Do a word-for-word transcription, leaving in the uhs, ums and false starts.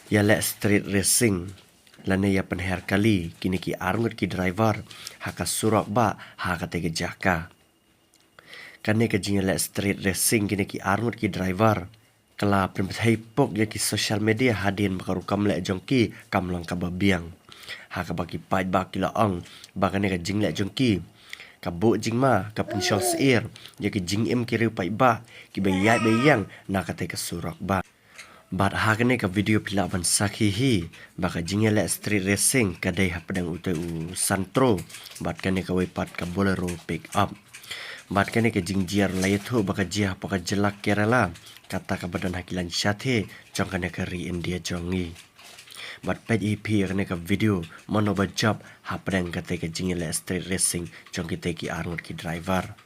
Ïaleh street racing lane ïa pynher kali kine ki arngut ki driver ha ka surok bah ha kata ka jaka. Kane ka jingïaleh street racing kine ki arngut ki driver ka la pynbthei pok ïa ki social media hadien ba ka rukom leh jong ki kam long kaba biang. Ha kaba ki paidbah ki la ong ba kane ka jingleh jong ki ka buh jingma, ka pynshong syier ïa ki jingim ki riew paidbah kiba ïaid ba ïeng na kata ka surok bah. Bad ha kane ka video phi lah ban sakhi hi ba ka jingïaleh street racing ka dei hapdeng utei u Santro bad kane kawei pat ka Bolero pick up. Bad kane ka jingjia la ïathuh ba ka jia hapoh ka jylla Kerala, kata kaba don ha ki laiñ shatei jong kane ka ri India jong ngi. Bad peit hi phi ïa kane ka video, mano ba jop hapdeng kata ka jingïaleh street racing jong kita ki arngut ki driver.